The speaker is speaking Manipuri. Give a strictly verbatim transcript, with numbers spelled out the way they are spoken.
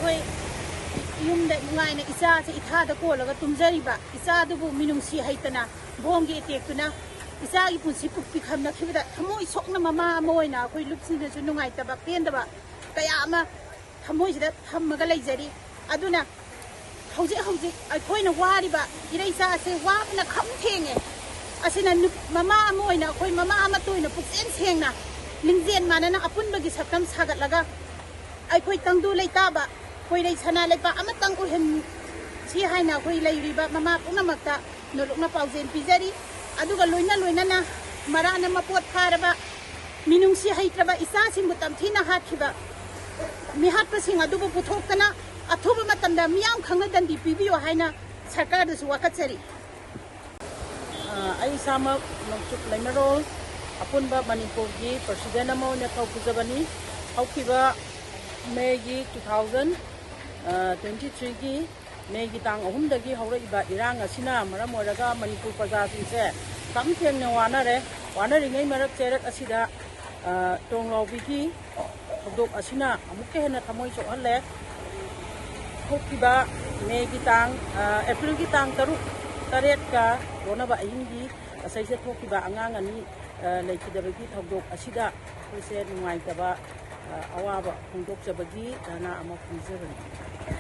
ꯑꯩꯈꯣꯏ ꯌꯨꯝꯗ ꯅꯨꯡꯉꯥꯏꯅ ꯏꯆꯥꯁꯦ ꯏꯊꯥꯗ ꯀꯣꯜꯂꯒ ꯇꯨꯝꯖꯔꯤꯕ ꯏꯆꯥꯗꯨꯕꯨ ꯃꯤꯅꯨꯡꯁꯤ ꯍꯩꯇꯅ ꯕꯣꯝꯒꯤ ꯑꯦꯇꯦꯛꯇꯨꯅ ꯏꯆꯥꯒꯤ ꯄꯨꯟꯁꯤ ꯄꯤꯈꯝꯅꯈꯤꯕꯗ ꯊꯃꯣꯏ ꯁꯣꯛꯅ ꯃꯃꯥ ꯑꯃ ꯑꯣꯏꯅ ꯑꯩꯈꯣꯏ ꯂꯨꯞꯁꯤꯡꯗꯁꯨ ꯅꯨꯡꯉꯥꯏꯇꯕ ꯄꯦꯟꯗꯕ ꯀꯌꯥ ꯑꯃ ꯊꯃꯣꯏꯁꯤꯗ ꯊꯝꯃꯒ ꯂꯩꯖꯔꯤ꯫ ꯑꯗꯨꯅ ꯍꯧꯖꯤꯛ ꯍꯧꯖꯤꯛ ꯑꯩꯈꯣꯏꯅ ꯋꯥꯔꯤꯕ ꯏꯔꯩꯆꯥꯁꯦ ꯋꯥꯕꯅ ꯈꯝ ꯊꯦꯡꯉꯦ꯫ ꯑꯁꯤꯅ ꯅꯨ-, ꯃꯃꯥ ꯑꯃ ꯑꯣꯏꯅ ꯑꯩꯈꯣꯏ ꯃꯃꯥ ꯑꯃꯠꯇ ꯑꯣꯏꯅ ꯄꯨꯛꯆꯦꯜ ꯁꯦꯡꯅ ꯂꯤꯡꯖꯦꯜ ꯃꯥꯟꯅꯅ ꯑꯄꯨꯟꯕꯒꯤ ꯁꯛꯇꯝ ꯁꯥꯒꯠꯂꯒ ꯑꯩꯈꯣꯏ ꯇꯪꯗꯨ ꯂꯩꯇꯥꯕ ꯈꯣꯏꯔꯩ ꯁꯅꯥ ꯂꯩꯄꯥꯛ ꯑꯃꯇꯪ ꯑꯣꯏꯍꯟꯁꯤ ꯍꯥꯏꯅ ꯑꯩꯈꯣꯏ ꯂꯩꯔꯤꯕ ꯃꯃꯥ ꯄꯨꯝꯅꯃꯛꯇ ꯅꯣꯂꯨꯛꯅ ꯄꯥꯎꯖꯦꯜ ꯄꯤꯖꯔꯤ꯫ ꯑꯗꯨꯒ ꯂꯣꯏꯅ ꯂꯣꯏꯅꯅ ꯃꯔꯥꯅ ꯃꯄꯣꯠ ꯐꯥꯔꯕ ꯃꯤꯅꯨꯡꯁꯤ ꯍꯩꯇ꯭ꯔꯕ ꯏꯆꯥꯁꯤꯡꯕꯨ ꯇꯝꯊꯤꯅ ꯍꯥꯠꯈꯤꯕ ꯃꯤꯍꯥꯠꯄꯁꯤꯡ ꯑꯗꯨꯕꯨ ꯄꯨꯊꯣꯛꯇꯅ ꯑꯊꯨꯕ ꯃꯇꯝꯗ ꯃꯤꯌꯥꯝ ꯈꯪꯅ ꯗꯟꯗꯤ ꯄꯤꯕꯤꯌꯨ ꯍꯥꯏꯅ ꯁꯔꯀꯥꯔꯗꯁꯨ ꯋꯥꯀꯠꯆꯔꯤ꯫ ꯑ, ꯑꯩ ꯏꯁꯥꯃꯛ ꯅꯣꯡꯆꯨꯞ ꯂꯩꯃꯔꯣꯜ ꯑꯄꯨꯟꯕ ꯃꯅꯤꯄꯨꯔꯒꯤ ꯄ꯭ꯔꯁꯤꯗꯦꯟ ꯑꯃ ꯑꯣꯏꯅ ꯊꯧꯄꯨꯖꯕꯅꯤ꯫ ꯍꯧꯈꯤꯕ ꯃꯦꯒꯤ ꯇꯨ ꯊꯥꯎꯖꯟ ꯇ꯭ꯋꯦꯟꯇꯤ ꯊ꯭ꯔꯤꯒꯤ ꯃꯦꯒꯤ ꯇꯥꯡ ꯑꯍꯨꯝꯗꯒꯤ ꯍꯧꯔꯛꯏꯕ ꯏꯔꯥꯡ ꯑꯁꯤꯅ ꯃꯔꯝ ꯑꯣꯏꯔꯒ ꯃꯅꯤꯄꯨꯔ ꯄ꯭ꯔꯖꯥꯁꯤꯡꯁꯦ ꯈꯝ ꯊꯦꯡꯅ ꯋꯥꯅꯔꯦ꯫ ꯋꯥꯅꯔꯤꯉꯩ ꯃꯔꯛ ꯆꯩꯔꯛ ꯑꯁꯤꯗ, ꯑ, ꯇꯣꯡꯂꯥꯎꯕꯤꯒꯤ ꯊꯧꯗꯣꯛ ꯑꯁꯤꯅ ꯑꯃꯨꯛꯀ ꯍꯦꯟꯅ ꯊꯃꯣꯏ ꯁꯣꯛꯍꯜꯂꯦ꯫ ꯊꯣꯛꯈꯤꯕ ꯃꯦꯒꯤ ꯇꯥꯡ, ꯑ, ꯑꯦꯄ꯭ꯔꯤꯜꯒꯤ ꯇꯥꯡ ꯇꯔꯨꯛ, ꯇꯔꯦꯠꯀ ꯂꯣꯟꯅꯕ ꯑꯍꯤꯡꯒꯤ ꯑꯁꯩꯁꯦ ꯊꯣꯛꯈꯤꯕ ꯑꯉꯥꯡ ꯑꯅꯤ, ꯑ, ꯂꯩꯈꯤꯗꯕꯒꯤ ꯊꯧꯗꯣꯛ ꯑꯁꯤꯗ ꯑꯩꯈꯣꯏꯁꯦ ꯅꯨꯡꯉꯥꯏꯇꯕ, ꯑ, ꯑꯋꯥꯕ ꯐꯣꯡꯗꯣꯛꯆꯕꯒꯤ ꯙꯔꯅꯥ ꯑꯃ ꯐꯝꯖꯕꯅꯤ꯫